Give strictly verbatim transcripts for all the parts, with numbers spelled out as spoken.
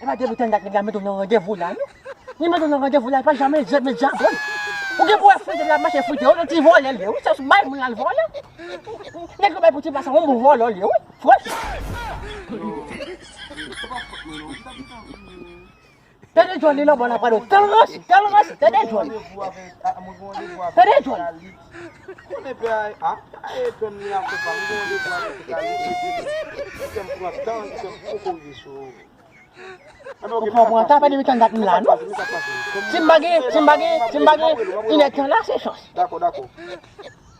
E pa depi tan dat nèg la mete w nan randevou la, non. Li mete w nan randevou la, li pa janm janm janm bon. Ou gen pou wè frite la mache frite, yon ti vòlè l ye, wi, se sou bay moun la l vòlè. Nèg yo bay pou ti pase yon bon vòlè l ye, wi. Franchman. Tande John li nan bò la pale. Tande John, tande John. Tande John. Konnen pè a, a, a, e pè m li a fè pa, m gen randevou avèk li, li te di, fè m pran tan, fè m poko rive sou. Ou pran tan, pa depi tan dat m la, non. Si m pa gen, si m pa gen, si m pa gen, inèdtan la, se chans. Dakò, dakò.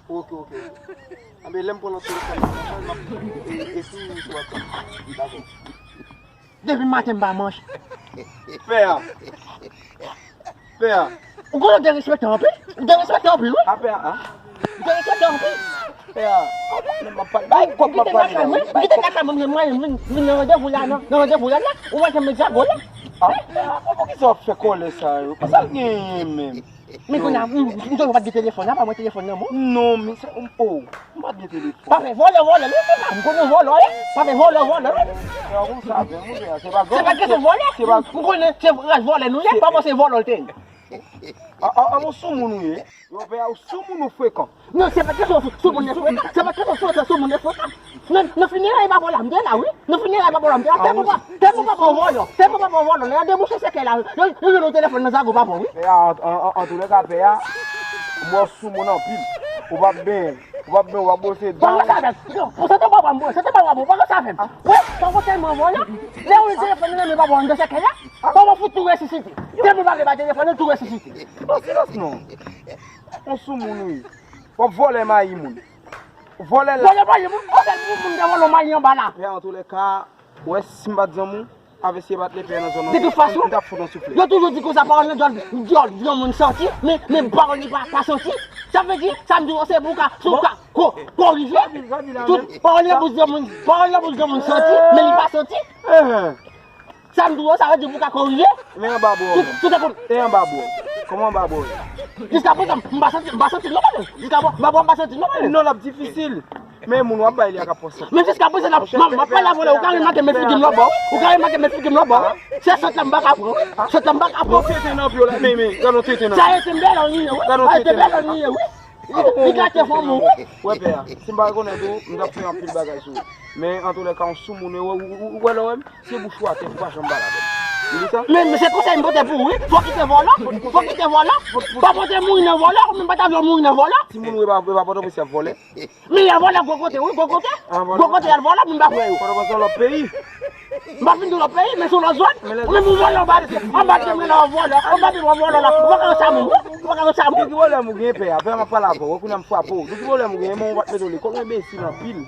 Ok, ok. Anben, lè m pran lòt telefòn nan, m ap e, e, ekri sou WhatsApp. Dakò. Depi maten m pa manje. Pè a. Pè a. Ou konnen w derespektan anpil? Ou derespektan anpil, wi. A pè a, a? Ou derespektan anpil? Pè a. M ap pale. Bay kòb m ap pale la, wi. Kite kaka mwen, mwen, mwen, mwen nan randevou la, nan, nan randevou la, la. Ou wè ke m egzago la. A, pè a, poukisa w ap fè kòlè sa yo? Kisa l genyen menm? Men kounye a, m, m, m, ou pa t gen telefòn, apa mwen telefòn nan, mwen? Non, men se, oh, m pa t gen telefòn. Pa fè vòlè, vòlè, non, se pa, m konnen vòlè, wi. Pa fè vòlè, vòlè, wi. Se pa konsa, men, mwen, se pa, se pa kesyon vòlè. Se pa, m konnen se ras vòlè nou ye, pa panse vòlè l te ye. A, a, a, ou sou moun ou ye. Yo, pè a, ou sou moun ou frekan. Non, se pa kesyon sou, sou moun frekan. Se pa kesyon sou, sou moun frekan. Nan, nan fineray papa w la, m te la, wi. Nan fineray papa w la, m te la. Te pou pa, te pou papa w vòlè. Te pou papa w vòlè. Nan debouche sèkèy la, yo, yo jwenn yon telefòn nan zago papa w, wi. Pè a, an, an, an, an tou lè ka, pè a, m wè w sou moun anpil. Ou p ap benyen. Ou p ap benyen, w ap bwose dan. Papa sa fè. Yo, pou sa te papa m, pou sa te papa m, papa sa fè. Wi, papa tèlman vòlè. Lè ou jwenn telefòn nan men papa w nan sèkèy la, papa w fout tou resisite. Te pou papa ba telefòn nan tou resisite. Bon, silans non. On sou moun, wi. W ap vòlè mayi moun. Vòlè la. Vòlè mayi moun. Ou fè moun moun te vòlè mayi anba la. Pè a, an tou lè ka, wè, si m pa t zanmi w, avè si e pa t lepè nan zòn nan, de tout fason, m t ap fout on souflèt. Yo toujou di konsa, pawòl nan dyòl, dyòl, dyòl moun santi, men, men pawòl li pa, pa santi. Sa vle di, sa m di w se pou ka, se pou ka ko-, korije. Tout pawòl nan bouch dyòl moun, pawòl nan bouch dyòl moun santi, men li pa santi. Sa m di w, sa vle di pou ka korije. Men anba bò. Tout, tout e konn. E anba bò. Kòman anba bò? Jiska prezan, m pa santi, m pa santi non, mwen. Jiska bò, anba bò, m pa santi non, mwen. Non, l ap difisil. Men moun w ap bay li a k ap pran san. Men jiska prezan, m ap, m ap pale avè w, ou ka remake men figi m lòbò, wi. Ou ka remake men figi m lòbò, wi. Se sant la m pa ka pran, wi. Sant la m pa ka pran. Bon, tete nan pye w la, men, men, gade yon tete nan pye w. Sa e te bèl an li ye, wi. Gade yon tete nan pye w. Sa e te bèl an li ye, wi. Li, li gate fanm ou, wi. Wè, pè a, si m pa rekonèt ou, m t ap fè anpil bagay sou ou. Men, antoulèka, yon soumoun, ou, ou, ou, ou wè lè w wè m, se bouch ou atè, ou pa janm pale avè m. Ou di sa? Men, men se konsèy m pote pou ou, wi. Fò w kite vòlò, fò w kite vòlò. Pa pote mouri nan vòlò, ou menm pa ta vle w mouri nan vòlò. Timoun ou e pa, e pa Pòtoprens y ap vòlè. Men y al vòlè gwo kote, wi, gwo kote. Gwo kote y al vòlè, moun pa kwè yo. Pòtoprens se yon lòt peyi. M pa fin di w lòt peyi, men se yon lòt zòn. Ou menm ou vòlè anba pye, anba pye m nan w ap vòlè, anba pye m w ap vòlè la. Ou pa ka wè sa moun, wi. Ou pa ka wè sa moun. Ki pwoblèm ou gen, pè a? Pè a, m ap pale avè w. Wè kounye a m frape w. Ki pwoblèm ou gen? Men w pa t mete w lekòl, ou enbesil anpil.